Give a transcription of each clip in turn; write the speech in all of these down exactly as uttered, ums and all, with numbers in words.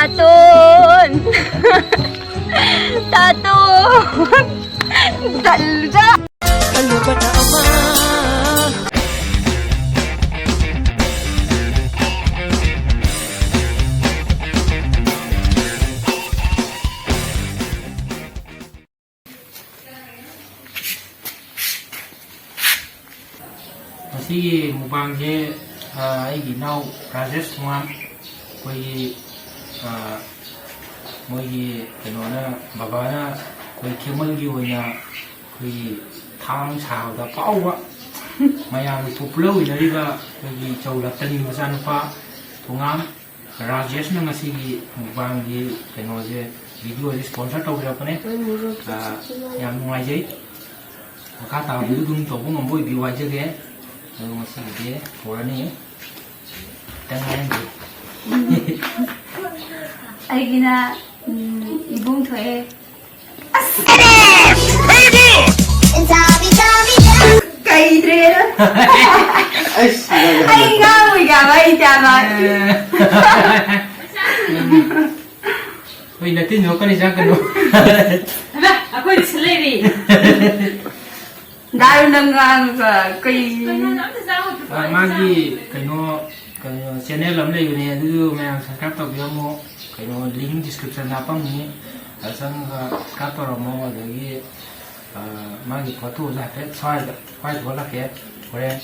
ꯇꯥꯇꯣꯟ! ꯇꯥꯇꯣꯟ! ꯆꯠꯂꯨ, ꯆꯠꯂꯨ! ꯈꯜꯂꯨꯕꯅ ꯑꯃ꯫ ꯉꯁꯤꯒꯤ ꯃꯨꯛꯕꯥꯡꯁꯦ, ꯑ, ꯑꯩꯒꯤ ꯏꯅꯥꯎ ꯔꯥꯖꯦꯁ ꯊꯣꯉꯥꯝ, ꯑꯩꯈꯣꯏꯒꯤ, ꯑ, ꯃꯣꯏꯒꯤ ꯀꯩꯅꯣꯅ, ꯕꯕꯥꯅ ꯑꯩꯈꯣꯏ ꯈꯦꯃꯜꯒꯤ ꯑꯣꯏꯅ ꯑꯩꯈꯣꯏꯒꯤ ꯊꯥꯡ ꯁꯥꯕꯗ ꯐꯥꯎꯕ ꯃꯌꯥꯝꯒꯤ popular ꯑꯣꯏꯅꯔꯤꯕ ꯑꯩꯈꯣꯏꯒꯤ ꯏꯆꯧ ꯔꯇꯟꯒꯤ ꯃꯆꯥꯅꯨꯄꯥ ꯊꯣꯉꯥꯝ ꯔꯥꯖꯦꯁꯅ ꯉꯁꯤꯒꯤ ꯃꯨꯛꯕꯥꯡꯒꯤ ꯀꯩꯅꯣꯁꯦ, videoꯁꯦ sponsor ꯇꯧꯕꯤꯔꯛꯄꯅꯦ꯫ ꯑ, ꯌꯥꯝ ꯅꯨꯡꯉꯥꯏꯖꯩ꯫ ꯃꯈꯥ ꯇꯥꯕꯗꯨ ꯑꯗꯨꯝ ꯇꯧꯕ ꯉꯝꯕ ꯑꯣꯏꯕꯤꯌꯨ ꯍꯥꯏꯖꯒꯦ꯫ ꯑꯗꯣ ꯉꯁꯤꯒꯤꯗꯤ ꯍꯧꯔꯅꯤ꯫ ꯈꯤꯇꯪ ꯉꯥꯏꯔꯝꯒꯦ꯫ ꯑꯩꯒꯤꯅ, ꯎꯝ, ꯏꯕꯨꯡ ꯊꯣꯛꯑꯦ꯫ ꯑꯁ! ꯀꯩꯗ꯭ꯔꯦꯗ꯫ ꯑꯩꯁ, ꯑꯩ ꯉꯥꯡꯉꯣꯏ ꯍꯥꯏꯕ, ꯑꯩ ꯏꯆꯥ ꯉꯥꯡ-, ꯍꯣꯏ, ꯅꯠꯇꯦ, ꯅꯣꯛꯀꯅꯤ, ꯆꯪꯒꯅꯨ꯫ ꯍꯩꯃꯥ, ꯑꯩꯈꯣꯏꯗꯤ ꯁꯤ ꯂꯩꯔꯤ꯫ ꯗꯥꯔꯨ ꯅꯪ ꯉꯥꯡꯉꯒ ꯀꯩ? ꯀꯩꯅꯣꯅ ꯑꯝꯇ ꯆꯥꯎ-, ꯑ, ꯃꯥꯒꯤ ꯀꯩꯅꯣ, ꯀꯩꯅꯣ channel ꯑꯃ ꯂꯩꯕꯅꯦ, ꯑꯗꯨꯁꯨ ꯃꯌꯥꯝ subscribe ꯇꯧꯕꯤꯔꯝꯃꯣ꯫ ꯀꯩꯅꯣ link descriptionꯗ ꯍꯥꯞꯄꯝꯒꯅꯤ, ꯑꯗ ꯆꯪꯉꯒ subscribe ꯇꯧꯔꯝꯃꯣ꯫ ꯑꯗꯒꯤ, ꯑ, ꯃꯥꯒꯤ photoꯁꯦ ꯍꯥꯏꯐꯦꯠ ꯁ꯭ꯋꯥꯏꯗ, ꯁ꯭ꯋꯥꯏꯗ ꯊꯣꯛꯍꯜꯂꯛꯀꯦ ꯍꯣꯔꯦꯟ,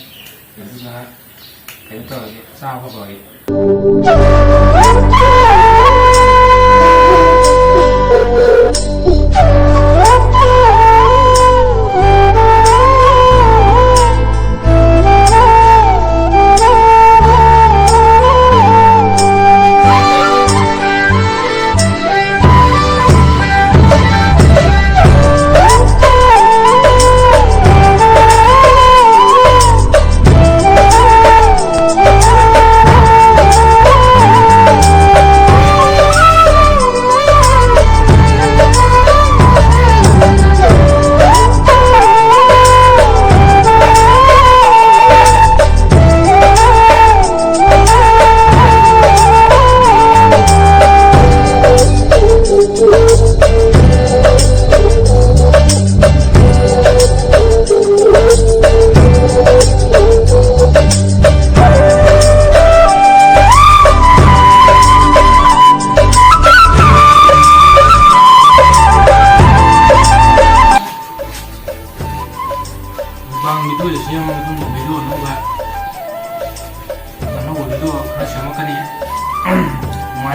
ꯑꯗꯨꯒ ꯀꯩꯅꯣ ꯇꯧꯔꯒꯦ, ꯆꯥꯕ ꯍꯧꯔꯒꯦ꯫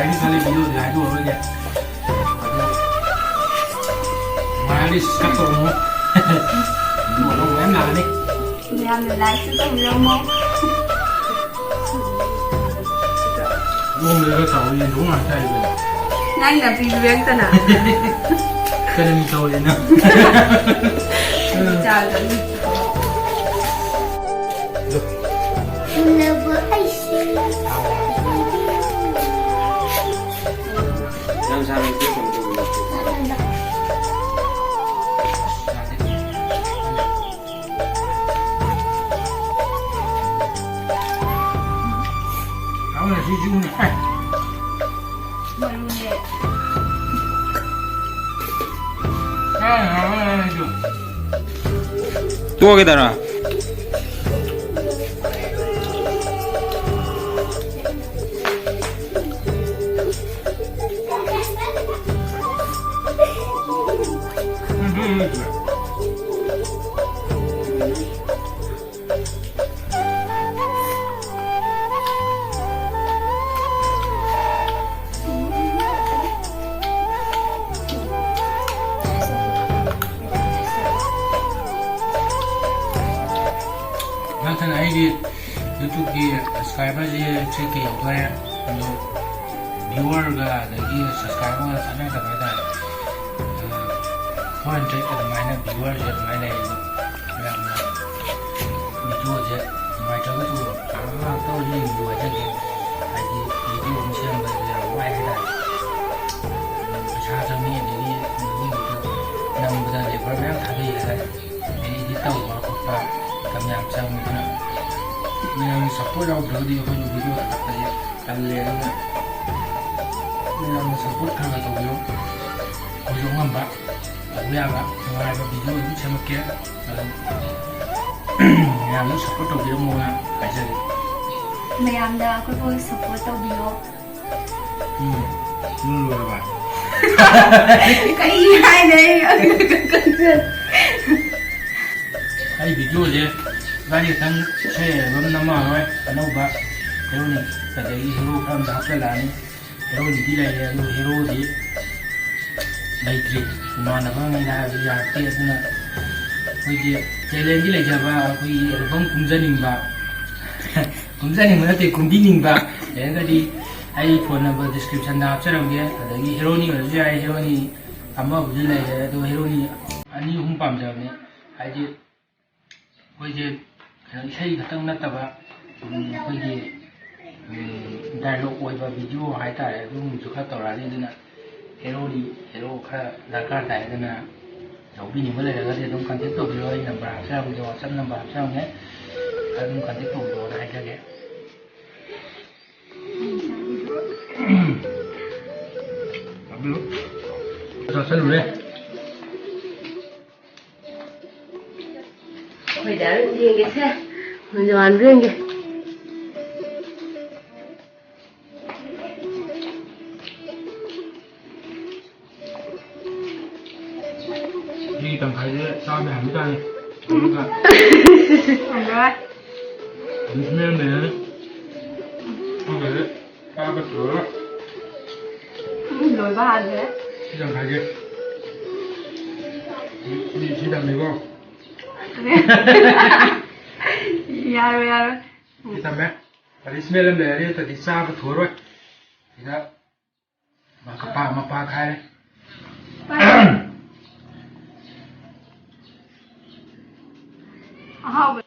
ꯑꯩꯅ ꯈꯜꯂꯤ video ꯗꯤ ꯍꯥꯏꯗꯣꯛꯑꯔꯣꯏꯒꯦ꯫ ꯑꯗꯣ ꯅꯨꯡꯉꯥꯏꯔꯗꯤ subscribe ꯇꯧꯔꯝꯃꯣ꯫ ꯑꯗꯨ ꯑꯅꯧꯕ ꯃꯌꯥꯝ ꯂꯥꯛꯀꯅꯤ꯫ ꯃꯌꯥꯝꯅ like ꯁꯨ ꯇꯧꯕꯤꯔꯝꯃꯣ꯫ ꯅꯣꯡꯃꯗ ꯈꯔ ꯆꯥꯎꯕ ꯌꯦꯟꯊꯣꯛ ꯉꯥꯛꯇ ꯍꯥꯏꯕꯅꯦ꯫ ꯅꯪ ꯅꯥꯄꯤ ꯄꯤꯔꯛꯇꯅ꯫ ꯀꯔꯝ ꯇꯧꯔꯤꯅꯣ? ꯆꯥꯗꯕꯅꯤ꯫ ꯎꯅꯕ ꯑꯩꯁꯦ꯫ ꯌꯥꯝ ꯁꯥꯡꯅ ꯀꯩꯅꯣ ꯇꯧꯕ ꯅꯠꯇꯦ꯫ ꯃꯔꯨꯅꯦ꯫ ꯇꯣꯛꯑꯒꯦ ꯗꯥ ꯔꯥꯝ꯫ ꯃꯊꯪ ꯑꯩꯒꯤ YouTube ꯀꯤ subscriber ꯁꯦ three K ꯌꯧꯗꯣꯔꯦ꯫ ꯑꯗꯣ viewer ꯒ ꯑꯗꯒꯤ subscriber ꯒ ꯆꯥꯟꯅꯗꯕ ꯍꯥꯏꯇꯥꯔꯦ꯫ ꯑ, four hundred ꯑꯗꯨꯃꯥꯏꯅ viewer ꯁꯦ ꯑꯗꯨꯃꯥꯏꯅ ꯂꯩ꯫ ꯑꯗꯣ ꯃꯌꯥꯝꯅ video ꯁꯦ ꯅꯨꯡꯉꯥꯏꯇ꯭ꯔꯒꯁꯨ ꯉꯥꯏꯍꯥꯛ ꯉꯥꯏꯍꯥꯛꯇ ꯑꯣꯏꯔꯁꯨ ꯌꯦꯡꯕꯤꯌꯨ ꯍꯥꯏꯖꯒꯦ꯫ ꯍꯥꯏꯗꯤ video ꯑꯃ ꯁꯦꯝꯕꯁꯦ ꯌꯥꯝ ꯋꯥꯏ ꯍꯥꯏꯇꯥꯔꯦ꯫ ꯄꯩꯁꯥ ꯆꯪꯉꯤ, ꯑꯗꯒꯤ ꯃꯤꯒꯤꯗ ꯅꯝꯕꯗ labour ꯃꯌꯥꯝ ꯊꯥꯗꯩ ꯍꯥꯏꯇꯥꯔꯦ꯫ ꯑꯗꯩ edit ꯇꯧꯕ ꯈꯣꯠꯄ ꯃꯇꯝ ꯌꯥꯝ ꯆꯪꯉꯤ꯫ ꯑꯗꯨꯅ ꯃꯌꯥꯝꯒꯤ support ꯌꯥꯎꯗ꯭ꯔꯒꯗꯤ ꯑꯩꯈꯣꯏꯁꯨ video ꯊꯥꯒꯠꯄꯁꯦ ꯇꯜꯂꯦ꯫ ꯑꯗꯨꯅ ꯃꯌꯥꯝꯅ support ꯈꯔ ꯈꯔ ꯇꯧꯕꯤꯌꯨ꯫ ꯑꯩꯈꯣꯏꯁꯨ ꯑꯉꯝꯕ ꯇꯧꯕ ꯌꯥꯕ ꯅꯨꯡꯉꯥꯏꯕ video ꯑꯗꯨꯝ ꯁꯦꯝꯃꯛꯀꯦ꯫ ꯑꯗꯨꯝ ꯃꯌꯥꯝꯅ support ꯇꯧꯕꯤꯔꯝꯃꯣꯅ ꯍꯥꯏꯖꯔꯤ꯫ ꯃꯌꯥꯝꯅ ꯑꯩꯈꯣꯏꯕꯨ support ꯇꯧꯕꯤꯌꯣ꯫ ꯎꯝ꯫ ꯎꯝ, ꯂꯣꯏꯔꯕ? ꯀꯔꯤ ꯍꯥꯏꯅꯣ ꯑꯩ? ꯑꯩ video ꯁꯦ ꯏꯕꯥꯅꯤ ꯈꯛꯇꯪ ꯏꯁꯩ album ꯅꯝꯃꯛꯑꯔꯣꯏ꯫ ꯑꯅꯧꯕ heroine ꯑꯗꯒꯤ hero ꯈꯔ ꯑꯃꯁꯨ ꯍꯥꯞꯆꯤꯜꯂꯛꯑꯅꯤ꯫ ꯍꯦꯔꯣꯅꯤꯗꯤ ꯂꯩꯔꯦ, ꯑꯗꯨ ꯍꯦꯔꯣꯗꯤ ꯂꯩꯇ꯭ꯔꯤ꯫ ꯏꯃꯥꯟꯅꯕꯉꯩꯅ ꯍꯥꯏꯕꯗꯤ ꯌꯥꯔꯛꯇꯦ꯫ ꯑꯗꯨꯅ ꯑꯩꯈꯣꯏꯒꯤ ꯇꯦꯂꯦꯟꯗꯤ ꯂꯩꯖꯕ, ꯑꯩꯈꯣꯏꯒꯤ ꯑꯦꯜꯕꯝ ꯀꯨꯝꯖꯅꯤꯡꯕ, ꯀꯨꯝꯖꯅꯤꯡꯕ ꯅꯠꯇꯦ, ꯀꯨꯝꯕꯤꯅꯤꯡꯕ ꯂꯩꯔꯒꯗꯤ ꯑꯩ ꯐꯣꯟ ꯅꯝꯕꯔ ꯗꯤꯁꯀ꯭ꯔꯤꯞꯁꯟꯗ ꯍꯥꯞꯆꯔꯝꯒꯦ꯫ ꯑꯗꯒꯤ ꯍꯦꯔꯣꯅꯤ ꯑꯣꯏꯔꯁꯨ ꯌꯥꯏ, ꯍꯦꯔꯣꯅꯤ ꯑꯃꯕꯨꯗꯤ ꯂꯩꯔꯦ, ꯑꯗꯣ ꯍꯦꯔꯣꯅꯤ ꯑꯅꯤ ꯑꯍꯨꯝ ꯄꯥꯝꯖꯕꯅꯤ꯫ ꯍꯥꯏꯗꯤ ꯑꯩꯈꯣꯏꯁꯦ ꯀꯩꯅꯣ, ꯏꯁꯩ ꯈꯛꯇꯪ ꯅꯠꯇꯕ, ꯎꯝ, ꯑꯩꯈꯣꯏꯒꯤ, ꯎꯝ, ꯗꯥꯏꯂꯣꯛ ꯑꯣꯏꯕ ꯚꯤꯗꯤꯑꯣ ꯍꯥꯏꯇꯥꯔꯦ, ꯑꯗꯨꯒꯨꯝꯕꯁꯨ ꯈꯔ ꯇꯧꯔꯛꯑꯅꯤ꯫ ꯑꯗꯨꯅ ꯍꯦꯔꯣꯗꯤ, ꯍꯦꯔꯣ ꯈꯔ ꯗꯔꯀꯥꯔ ꯇꯥꯏ꯫ ꯑꯗꯨꯅ ꯂꯧꯕꯤꯅꯤꯡꯕ ꯂꯩꯔꯒꯗꯤ ꯑꯗꯨꯝ ꯀꯟꯇꯦꯛ ꯇꯧꯕꯤꯔꯣ꯫ ꯑꯩ ꯅꯝꯕꯔ ꯍꯥꯞꯆꯔꯝꯒꯦ, WhatsApp ꯅꯝꯕꯔ ꯍꯥꯞꯆꯔꯝꯒꯦ, ꯑꯗꯨꯝ ꯀꯟꯇꯦꯛ ꯇꯧꯕꯤꯔꯣꯅ ꯍꯥꯏꯖꯒꯦ꯫ ꯆꯥꯁꯜꯂꯨꯔꯦ꯫ ꯑꯩꯈꯣꯏ ꯗꯥ ꯌꯦꯡꯒꯦꯁꯦ꯫ ꯖꯋꯥꯟꯗꯨ ꯌꯦꯡꯒꯦ꯫ ꯁꯤꯒꯤ ꯇꯪꯈꯥꯏꯁꯦ ꯆꯥꯕ ꯌꯥꯔꯝꯕ ꯇꯥꯔꯦ꯫ ꯑꯗꯨꯒ ꯉꯝꯃꯔꯣꯏ꯫ ꯑꯗꯨꯁꯨ ꯃꯌꯥꯝ ꯂꯩꯔꯅꯤ꯫ ꯈꯪꯗ꯭ꯔꯗꯤ ꯆꯥꯕ ꯊꯨꯔꯔꯣꯏ꯫ ꯂꯣꯏꯕ ꯍꯥꯟꯈ꯭ꯔꯦ꯫ ꯁꯤ ꯇꯪꯈꯥꯏꯁꯦ꯫ ꯁꯤ, ꯁꯤ, ꯁꯤ ꯊꯝꯃꯦꯀꯣ꯫ ꯌꯥꯔꯣꯏ, ꯌꯥꯔꯣꯏ꯫ ꯁꯤ ꯊꯝꯃꯦ꯫ ꯑꯗꯩ ꯁꯤ ꯃꯌꯥꯝ ꯂꯩꯔꯅꯤ, ꯅꯠꯇ꯭ꯔꯗꯤ ꯆꯥꯕ ꯊꯨꯔꯔꯣꯏ꯫ ꯁꯤꯗ ꯃꯄꯥ, ꯃꯄꯥ ꯈꯥꯏꯔꯦ꯫ ꯑꯍꯥꯎꯕ꯫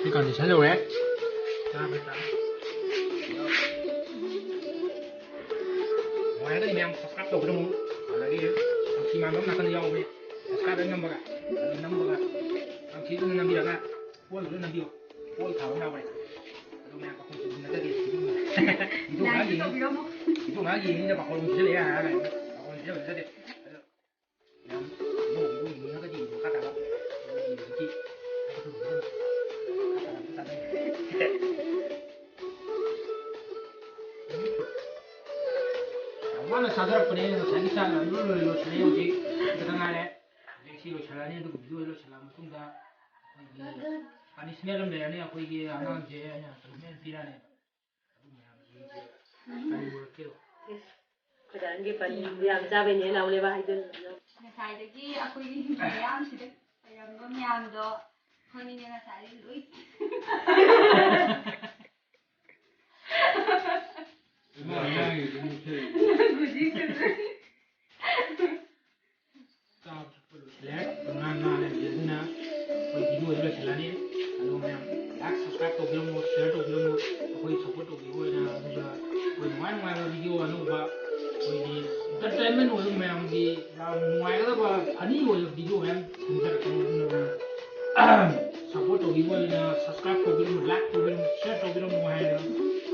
ꯁꯤ condition ꯌꯧꯔꯦ꯫ ꯅꯨꯡꯉꯥꯏꯔꯒꯗꯤ ꯃꯌꯥꯝ subscribe ꯇꯧꯕꯤꯔꯝꯃꯨ꯫ ꯑꯗꯒꯤ ꯁꯛꯇꯤꯃꯥꯟꯕ ꯑꯃ ꯅꯥꯀꯟꯗ ꯌꯥꯎꯕꯅꯦ꯫ Subscribe ꯍꯦꯛ ꯅꯝꯕꯒ, ꯑꯗꯨ ꯅꯝꯕꯒ, ꯌꯥꯝ ꯊꯤꯅ ꯅꯝꯕꯤꯔꯒ, all ꯂꯣꯏ ꯅꯝꯕꯤꯌꯨ꯫ All ꯊꯥꯕ ꯑꯃ ꯌꯥꯎꯕꯅꯦ꯫ ꯑꯗꯨ ꯃꯌꯥꯝ ꯀꯥꯈꯨꯝ ꯀꯨꯝ ꯅꯠꯇꯗꯤ꯫ Like ꯇꯧꯕꯤꯔꯝꯃꯨ꯫ ꯃꯥꯒꯤ ꯃꯤꯅ ꯄꯥꯈꯣꯟ ꯁꯤꯖꯤꯜꯂꯛꯑꯦ ꯍꯥꯏꯔꯒ ꯄꯥꯈꯣꯟ ꯁꯤꯖꯤꯜꯂꯛꯑꯦ ꯅꯠꯇꯦ꯫ ꯑꯗꯣ ꯌꯥꯝ ꯅꯣꯡ ꯅꯣꯡ ꯌꯦꯡꯉꯒꯗꯤ ꯃꯈꯥ ꯇꯥꯕ ꯌꯦꯡꯕꯒꯤ ꯃꯈꯥ ꯇꯥꯕ ꯆꯥꯅꯩ꯫ ꯌꯥꯝ ꯋꯥꯅ ꯆꯥꯊꯔꯛꯄꯅꯦ ꯉꯁꯥꯏꯒꯤ ꯆꯥꯛ ꯂꯣꯏ ꯂꯣꯏ ꯂꯣꯏꯁꯤꯜꯂꯦ ꯍꯧꯖꯤꯛ ꯈꯤꯇꯪ ꯉꯥꯏꯔꯦ꯫ ꯍꯧꯖꯤꯛ ꯁꯤ ꯂꯣꯏꯁꯤꯜꯂꯅꯤ ꯑꯗꯨꯒ ꯚꯤꯗꯤꯑꯣ ꯂꯣꯏꯁꯤꯜꯂ ꯃꯇꯨꯡꯗ ꯑꯩꯈꯣꯏꯒꯤ ꯄꯥꯅꯤꯁꯃꯦꯟ ꯑꯃ ꯂꯩꯔꯅꯤ ꯑꯩꯈꯣꯏꯒꯤ ꯑꯉꯥꯡꯁꯦ ꯑꯩꯅ ꯄꯥꯅꯤꯁꯃꯦꯟ ꯄꯤꯔꯅꯤ꯫ ꯈꯣꯏꯗꯥꯟꯒꯤ ꯄꯅꯤꯔ ꯌꯥꯝ ꯆꯥꯕꯩꯅꯦ ꯂꯥꯎꯂꯦꯕ ꯍꯥꯏꯗꯣ꯫ ꯉꯁꯥꯏꯗꯒꯤ ꯑꯩꯈꯣꯏꯒꯤ ꯍꯤꯡꯈꯣꯜ ꯃꯌꯥꯝꯁꯤꯗ ꯂꯩꯔꯝꯕ ꯃꯌꯥꯝꯗꯣ ꯑꯩꯈꯣꯏꯅꯤꯅꯦ ꯉꯁꯥꯏꯗꯒꯤ ꯂꯣꯏ꯫ ꯍꯧꯖꯤꯛ ꯆꯥꯕ ꯊꯛꯄ ꯂꯣꯏꯁꯤꯜꯂꯦ꯫ ꯉꯥ ꯉꯥ ꯂꯩꯔꯦ꯫ ꯑꯗꯨꯅ ꯑꯩꯈꯣꯏ ꯚꯤꯗꯤꯑꯣꯁꯤ ꯂꯣꯏꯁꯤꯜꯂꯅꯤ꯫ ꯑꯗꯣ ꯃꯌꯥꯝ like, subscribe ꯇꯧꯕꯤꯔꯝꯃꯣ, share ꯇꯧꯕꯤꯔꯝꯃꯣ꯫ ꯑꯩꯈꯣꯏ support ꯇꯧꯕꯤꯕ ꯑꯣꯏꯅ꯫ ꯑꯗꯨꯒ ꯑꯩꯈꯣꯏ ꯅꯨꯡꯉꯥꯏ ꯅꯨꯡꯉꯥꯏꯕ ꯚꯤꯗꯤꯑꯣ ꯑꯅꯧꯕ, ꯑꯩꯈꯣꯏꯒꯤ entertainment ꯑꯣꯏꯕ ꯃꯌꯥꯝꯒꯤ ꯌꯥꯝ ꯅꯨꯡꯉꯥꯏꯒꯗꯕ funny ꯑꯣꯏꯕ ꯚꯤꯗꯤꯑꯣ ꯃꯌꯥꯝ ꯊꯤꯟꯖꯔꯛꯀꯅꯤ꯫ ꯑꯗꯨꯅ support ꯇꯧꯕꯤꯕ ꯑꯣꯏꯅ subscribe ꯇꯧꯕꯤꯔꯝꯃꯣ, like ꯇꯧꯕꯤꯔꯝꯃꯣ, share ꯇꯧꯕꯤꯔꯝꯃꯣ ꯍꯥꯏꯅ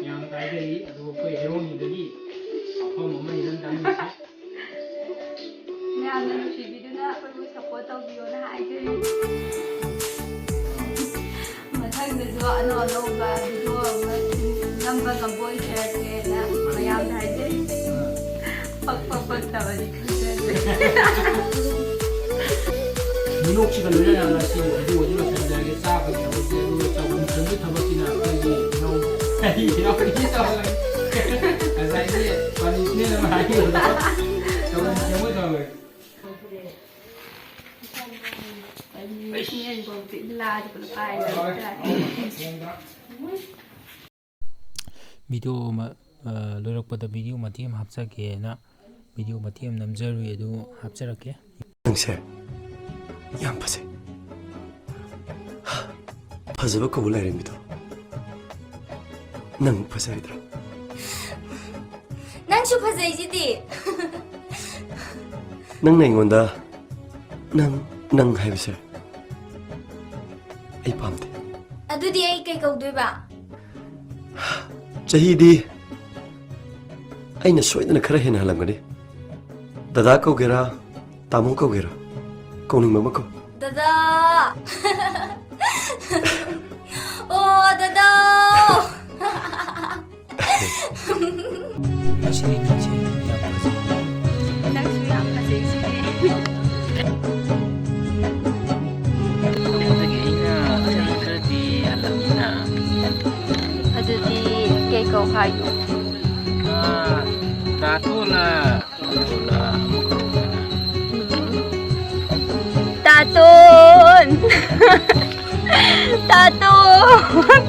ꯃꯌꯥꯝꯗ ꯍꯥꯏꯖꯔꯤ꯫ ꯑꯗꯨꯒ ꯑꯩꯈꯣꯏ ꯍꯦꯔꯣꯅꯤꯗꯒꯤ ꯋꯥꯐꯝ ꯑꯃ ꯏꯔꯝ ꯇꯥꯍꯟꯕꯤꯁꯤ꯫ ꯃꯌꯥꯝꯅ ꯅꯨꯡꯁꯤꯕꯤꯗꯨꯅ ꯑꯩꯈꯣꯏꯕꯨ support ꯇꯧꯕꯤꯌꯣꯅ ꯍꯥꯏꯖꯔꯤ꯫ ꯃꯊꯪꯗꯁꯨ ꯑꯅꯧ ꯑꯅꯧꯕ ꯚꯤꯗꯤꯑꯣ ꯑꯃ ꯅꯝꯕ ꯉꯝꯕ ꯑꯣꯏꯖꯔꯛꯀꯦꯅ ꯃꯌꯥꯝꯗ ꯍꯥꯏꯖꯔꯤ꯫ ꯄꯛꯄ ꯄꯛꯇꯕꯗꯤ ꯈꯪꯖꯗ꯭ꯔꯦ꯫ ꯃꯤꯅꯣꯛꯁꯤꯒ ꯂꯣꯏꯅꯅ ꯉꯁꯤ ꯚꯤꯗꯤꯑꯣꯁꯤ ꯂꯣꯏꯁꯤꯟꯖꯔꯒꯦ꯫ ꯆꯥꯕꯒꯤ ꯊꯕꯛꯁꯦ, ꯑꯗꯨꯒ ꯆꯒꯨꯝ ꯁꯦꯝꯕꯒꯤ ꯊꯕꯛꯁꯤꯅ ꯑꯩꯈꯣꯏꯒꯤ ꯏꯅꯥꯎ-, ꯑꯩ ꯏꯅꯥꯎꯄꯤꯒꯤ ꯇꯧꯔꯒꯦ꯫ ꯉꯁꯥꯏꯒꯤ ꯄꯥꯅꯤꯁꯃꯦꯟ ꯑꯃ ꯍꯥꯏꯈꯤꯕꯗꯣ ꯆꯒꯨꯝ ꯁꯦꯝꯕꯒꯤ ꯇꯧꯔꯒꯦ꯫ ꯚꯤꯗꯤꯑꯣ ꯑꯃ, ꯑ, ꯂꯣꯏꯔꯛꯄꯗ ꯚꯤꯗꯤꯑꯣ ꯃꯇꯦꯛ ꯑꯃ ꯍꯥꯞꯆꯒꯦꯅ ꯚꯤꯗꯤꯑꯣ ꯃꯇꯦꯛ ꯑꯃ ꯅꯝꯖꯔꯨꯏ, ꯑꯗꯨ ꯍꯥꯞꯆꯔꯛꯀꯦ꯫ ꯅꯪꯁꯦ ꯌꯥꯝ ꯐꯖꯩ꯫ ꯐꯖꯕ ꯀꯧꯕ ꯂꯥꯏꯔꯦꯝꯕꯤꯗꯣ ꯅꯪ ꯐꯖꯔꯤꯗ꯭ꯔꯥ? ꯅꯪꯁꯨ ꯐꯖꯩꯁꯤꯗꯤ꯫ ꯅꯪꯅ ꯑꯩꯉꯣꯟꯗ ꯅꯪ, ꯅꯪ ꯍꯥꯏꯕꯁꯦ ꯑꯩ ꯄꯥꯝꯗꯦ꯫ ꯑꯗꯨꯗꯤ ꯑꯩ ꯀꯩ ꯀꯧꯗꯣꯏꯕ? ꯆꯍꯤꯗꯤ ꯑꯩꯅ ꯁꯣꯏꯗꯅ ꯈꯔ ꯍꯦꯟꯅ ꯍꯜꯂꯝꯒꯅꯤ꯫ ꯗꯗꯥ ꯀꯧꯒꯦꯔꯥ, ꯇꯥꯃꯣ ꯀꯧꯒꯦꯔꯥ, ꯀꯧꯅꯤꯡꯕ ꯑꯃ ꯀꯧ꯫ ꯗꯗꯥ! ꯑꯣ, ꯗꯗꯥ! ꯉꯁꯤꯗꯤ ꯅꯪꯁꯦ ꯌꯥꯝ ꯐꯖꯩ꯫ ꯅꯪꯁꯨ ꯌꯥꯝ ꯐꯖꯩ ꯁꯤꯗꯤ꯫ ꯑꯗꯨꯗꯒꯤ ꯑꯩꯅ ꯆꯍꯤ ꯈꯔꯗꯤ ꯍꯜꯂꯝꯅꯤꯅ꯫ ꯑꯗꯨꯗꯤ ꯀꯩ ꯀꯧ ꯍꯥꯏꯅꯣ? ꯑꯥ, ꯇꯥꯇꯣꯂ, ꯇꯥꯇꯣꯂ ꯑꯃ ꯀꯧꯕꯅ꯫ ꯇꯥꯇꯣꯟ! ꯇꯥꯇꯣꯟ!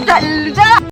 ꯇꯜꯂꯤꯗ!